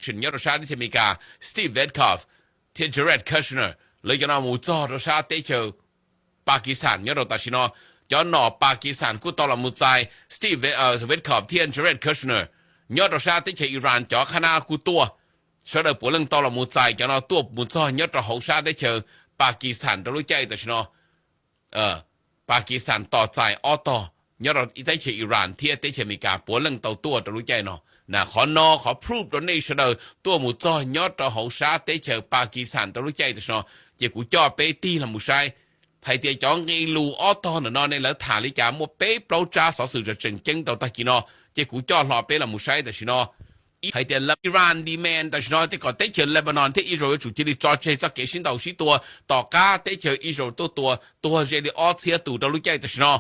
nyob rau sab teb chaws Amelikas, Steve Witkoff thiab Jared Kushner, lawv cov no mus txog rau sab teb chaws Pakistan nyob rau tam sim no. Cov nom Pakistan kuj tau los mus txais Steve Witkoff thiab Jared Kushner nyob rau sab teb chaws Iran, cov khab nab kuj tuaj. Sawv daws puav leej tau los mus txais cov no tuaj mus txog nyob rau hauv sab teb chaws Pakistan rau lub caij tam sim no. Pakistan tos txais ob tog nyob rau teb chaws Iran thiab teb chaws Amelikas puav leej tau tuaj rau lub caij no. Na qhov no qhov proof rau nej sawv daws tuaj mus txog nyob rau hauv sab teb chaws Pakistan rau lub caij tam sim no, ces kuv coj peb tig los mus saib hais tias cov nqe lus ob tog ntawm no ne lawv tham li cas, muaj peb plaub tsab xov xwm tseem ceeb rau tag kis no, ces kuv coj hlo peb los mus saib tam sim no. Hais tias Iran demand tam sim no tias kom teb chaws Lebanon thiab Israel yuav tsum cia li tso tseg txoj kev sib ntaus sib tua tom qab teb chaws Israel tuaj tua tuag ze li ob txhiab tus rau lub caij tam sim no.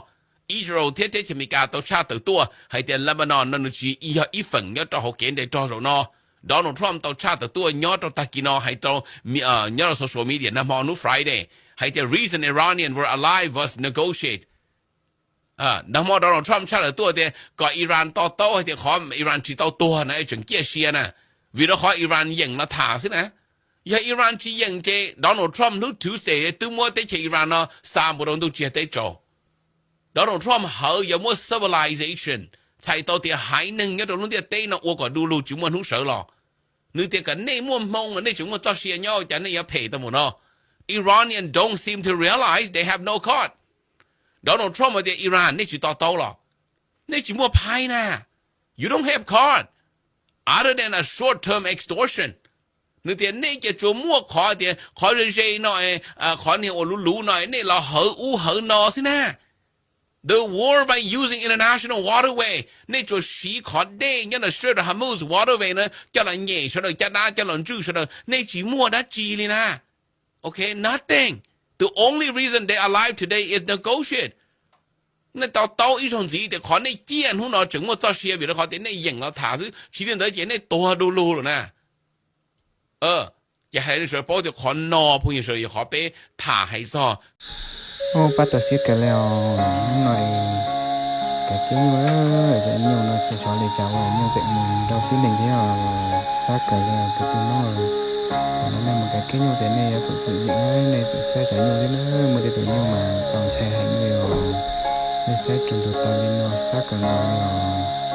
Israel thiab teb chaws Amelikas tau tshaj tawm tuaj hais tias Lebanon no nws tsis yog ib feem nyob rau hauv kev nres rog zaum no. Donald Trump tau tshaj tawm tuaj nyob rau tag kis no hais rau, nyob rau social media nag hmo hnub Friday hais tias reason Iranian were alive was negotiate. Nag hmo Donald Trump tshaj tawm tuaj tias kom Iran to taub hais tias qhov Iran tsis tau tuag na tseem ciaj sia na, vim rau qhov Iran yeem los tham xwb na. Yog Iran tsis yeem ces Donald Trump hnub Tuesday twb muab teb chaws Iran no xa mus rau ntuj tsiag teb tsaus. Donald Trump hawv yuav muab civilization, txhais tau tias haiv neeg nyob rau lub ntiaj teb no ua kom du lug tsis muaj hnub sawv los. Nws tias kom nej muaj hmoo los nej tseem muaj txoj sia nyob, cas nej yuav phem tau mus no? Iranian don't seem to realize they have no card. Donald Trump hais tias Iran nej tsis to taub los? Nej tsis muaj phais na. You don't have card other than a short term extortion. Nws tias nej cia tsuas muaj qhov tias qhov ze ze no, qhov niag uas luv luv no nej los hawv ub hawv no xwb na. The war by using international waterway, nej tsuas siv qhov dej nyob ntawm Strait of Hormuz waterway na coj los nyem sawv daws caj dab, coj los ntswj sawv daws, nej tsis muaj dab tsi li na. Okay, nothing. The only reason they alive today is negotiate. Nej to taub ib zaug ntxiv tias qhov nej ciaj hnub no tseem muaj txoj sia vim rau qhov tias nej yeem los tham xwb, tsis li ntawd ces nej tuag du lug lawm na. Ces hais rau sawv daws paub tias qhov no phooj ywg sawv daws yog qhov peb tham hais txog. Ub, pab tau siab kawg li os, hnub no kav kiab nyuj, cov nyuj no xyov li cas ua nyuj tseem mus nrau tib neeg thiab os, sab kawg li os kwv tij Hmoob. Thaum no nej mus kav kiab nyuj ces nej yuav tsum txwm ywm, nej tsum saib cov nyuj thiab na, muaj tej tus nyuj mas txaus ntshai heev li os. Nej saib tsuas ntuag tas li no sab kawg nkaus li os.